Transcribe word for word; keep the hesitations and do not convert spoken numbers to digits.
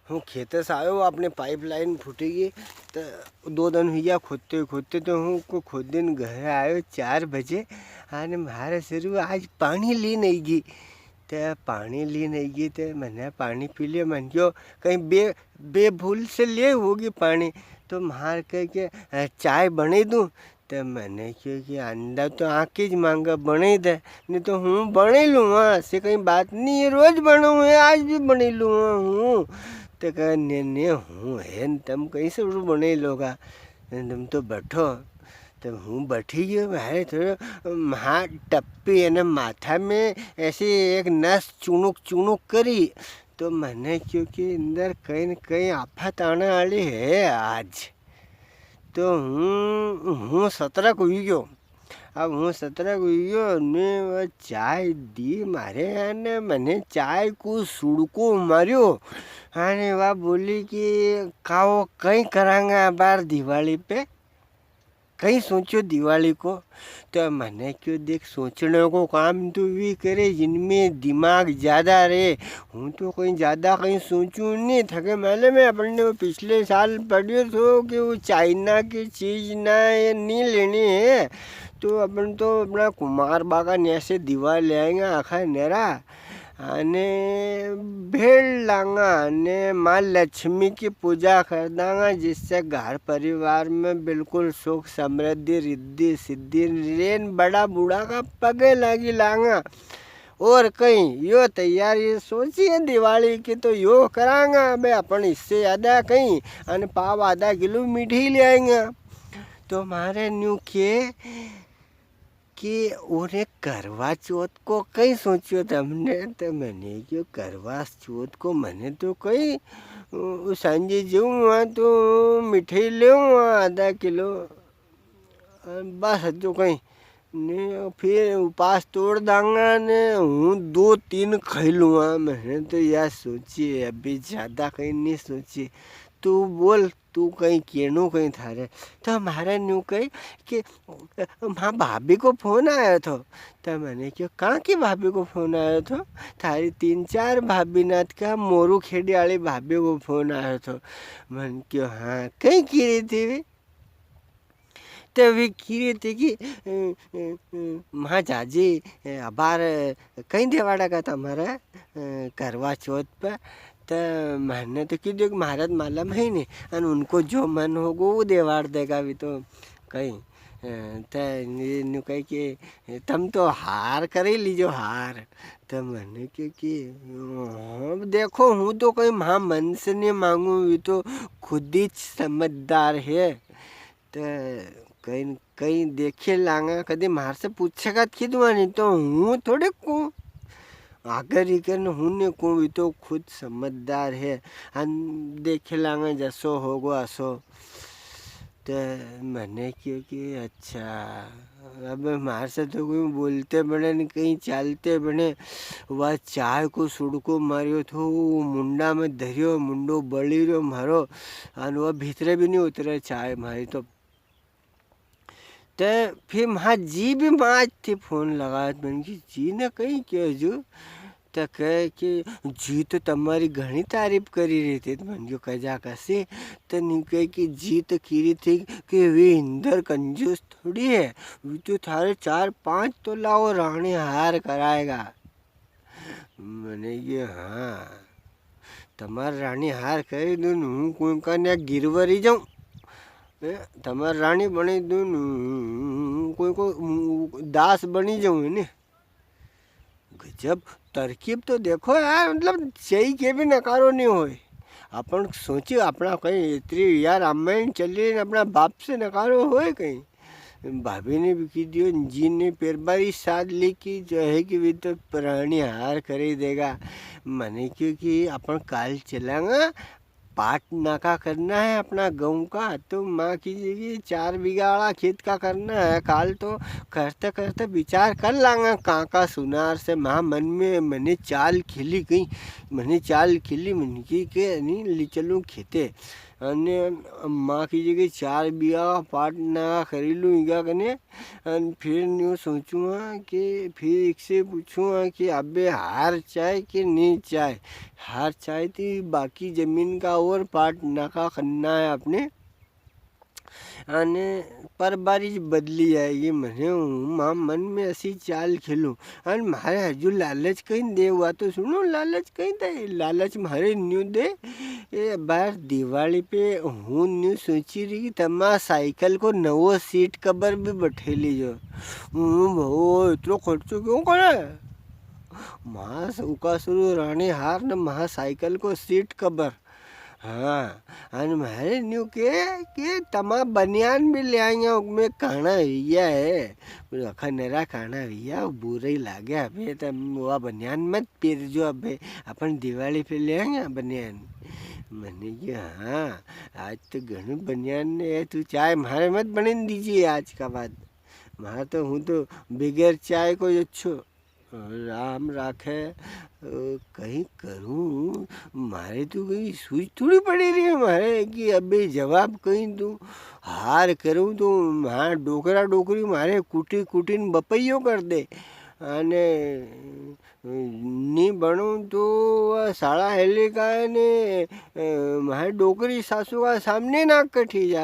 हूँ खेत से आयो, अपने पाइपलाइन फूटेगी। तो दो दिन हुई गया खोदते खोदते, तो हूँ को खोद दिन घर आयो चार बजे। अने म्हारे सरू आज पानी ली नहीं गई। ते पानी ली नहीं गई, ते मैंने पानी पी लियो। मन क्यो कहीं बे, बेभूल से ले होगी पानी। तो म्हार कह के, "अ, चाय बने दूँ?" ते मैंने क्यो कि अंडा तो आके ज मांगा, बने दे, नहीं तो हूँ बने लूँगा, से कहीं बात नहीं है, रोज बनाऊँ है, आज भी बने लूँगा हूँ। ते कहे, "ने, ने, हूँ है न, तम कहीं से बने लोगा, तुम तो बैठो।" तो हूँ बैठी गयो, भाई थोड़ा म्हा टप्पी है ना, माथा में ऐसी एक नस चुनुक चुनुक करी, तो मैंने क्यो कि अंदर कहीं न कहीं आफत आने वाली है आज। तो हूँ, हूँ सतर्क हुई गयो। अब हूँ सतर्क हुई गयो ने वो चाय दी मारे, अने मने चाय को सुड़को मारियो। अने वा बोली कि "काओ, कई करांगा बार दिवाली पे? कई सोचो दिवाली को?" तो मने क्यो, "देख, सोचने को काम तो वी करे जिनमें दिमाग ज्यादा रहे।" हूँ तो कहीं ज्यादा कहीं सोचूं नहीं। थके मालूम है, अपन ने वो पिछले साल पढ़ियो थो कि वो चाइना की चीज ना, ये नहीं लेनी है। तो अपन तो अपना कुमार बागा ने से दीवा ले आएंगे आखा नेरा, अने भेड़ लांगा, अने माँ लक्ष्मी की पूजा कर दांगा, जिससे घर परिवार में बिल्कुल सुख, समृद्धि, रिद्धि, सिद्धि रेन, बड़ा बूढ़ा का पगे लागी लांगा। और कहीं यो तैयारी सोची है दिवाली की, तो यो करांगा। अबे अपन इससे ज्यादा कहीं अन पाव आधा किलो मिठाई ले आएंगा। तो मारे न्यू के कि उन्हें करवा चौथ को कहीं सोचियो तमने? तो मैंने क्यो, करवा चौथ को मैंने तो कहीं, उ, सांझे जाऊँ वहाँ तो मिठाई ले आऊँ आधा किलो। अ, बस जो कहीं ने फिर उपास तोड़ दांगा ने हूँ दो तीन खाई लूँगा। मैंने तो या सोची है, अभी ज्यादा कहीं नहीं सोची। तू बोल, तू कहीं केणो कहीं थारे। तो हमारे न्यू कही कि, "माँ भाभी को फोन आयो थो।" तो मैंने क्यो, "कहाँ की भाभी को फोन आयो थो?" "थारी तीन चार भाभी नाथ का मोरू खेड़ी वाली भाभी को फोन आयो थो।" मन क्यो, "हाँ, कहीं की रही थी वे?" तो वे की रही थी कि, "अ, अ, अ, माँ जाजी, अ, अबार कहीं देवाड़ा का था हमारा, अ, करवा चौथ पे।" तो मैंने तो की दियो कि महाराज मालूम है नहीं, अन उनको जो मन होगो वो देवाड़ देगा। अभी तो कहीं, अ, तो न्यू कही कि "तम तो हार कर ही लीजो, हार।" तो मैंने क्यो कि, "हाँ, देखो, हूँ तो कहीं महा मन से नहीं मांगू, वे तो खुद ही समझदार है।" तो कहीं, कहीं देखे लांगा, कदी म्हार से पूछेगा तो की दूंगा, नहीं तो हूँ थोड़े को आगे रिकन हूँ ने को, वे तो खुद समझदार है। हम देखे लांगा जसो होगो असो। तो मैंने क्यो कि अच्छा, अब म्हार से तो कोई बोलते बने न कहीं चालते बने। वा चाय को सुड़को मारियो थो, वो मुंडा में धरियो, मुंडो बली रियो म्हारो, अन वो भीतरे भी नहीं उतरे चाय म्हारी तो। ते फिर म्हा जी भी माज थी फोन लगावत, मैंने की, "जी ने कहीं क्यो जू?" तो कहे कि, "जी तो तमारी घणी तारीफ करी रही थी।" तो मैंने क्यो, "कजा कसी?" तो न्यू कहे कि, "जी तो की रही थी कि वे इंदर कंजूस थोड़ी है, वे तो थारे चार पांच तोला वो रानी हार कराएगा।" मैंने क्यो, "हाँ, तमार रानी हार करी दूँ, हूँ कोई का ने गिरवरी जाऊँ। ए, तमार रानी बनी दूँ, हूँ कोई को, हूँ दास बनी जाऊँ, है ने?" गजब तरकीब तो देखो यार, मतलब, सही के भी नकारो नहीं होए। अपन सोचिए, अपना कहीं इतरी यार रामायण चल रही है, अपना बाप से नकारो होए कहीं? भाभी ने भी की दियो, जी ने पेरबारी साथ लेके जो है कि वे तो रानी हार कर ही देगा। मने क्यो कि अपन काल चलांगा, पाट नाका करना है अपना गाँव का, तो माँ की जी चार बीघा वाला खेत का करना है। काल तो करते करते विचार कर लांगा, कां का सुनार से माँ मन में मने चाल खिली गई, मने चाल खिली मन की के नहीं ले चलूँ खेते। अने माँ की जगह चार बीघा का पाट ना खरीद लूँ इगा कने। अन फिर न्यू सोचूँ हाँ कि फिर एक से पूछूँ हाँ कि अबे हार चाहे कि नी चाहे। हार चाहे तो बाकी जमीन का और पाट नाका करना है अपने। अने पर बारिश बदली आएगी, मने हूँ माँ मन में ऐसी चाल खेलूँ। अन म्हारे हजू लालच कहीं दे, हुआ तो सुनो, लालच कहीं दे, लालच म्हारे न्यू दे। ए बार दिवाली पे हूँ न्यू सोची रही कि तमा साइकिल को नवो सीट कवर भी बठे लीजो। हूँ भाई, इतनो खर्चो क्यों करे? महा उकासुरु रानी हार न महा साइकिल को सीट कवर। हाँ, अन म्हारे न्यू के, के तमा बनियान भी ले आएंगे, उनमें काना भैया है। बोले, "अखा नरा काना भैया, वो बुरा ही लागे, अबे तम वा बनियान मत पेर जो, अबे अपन दिवाली पे ले आएंगे बनियान।" मने की, "हाँ, आज तो घणु बनियान ने है, तू चाय म्हारे मत बने दीजिए आज का बाद। म्हारे तो, हूँ तो बगैर चाय को ही अच्छो।" राम राखे, अ, कहीं करूँ, म्हारे तो कहीं सूझ थोड़ी पड़ी रही है म्हारे कि अबे जवाब कहीं दूँ। हार करूँ तो म्हारे डोकरा डोकरी म्हारे कुटी कुटी न बपैयो कर दे। अने नी बनूँ तो वा साला हेली का ने, अ, म्हारे डोकरी सासू का सामने नाक कटी जाए।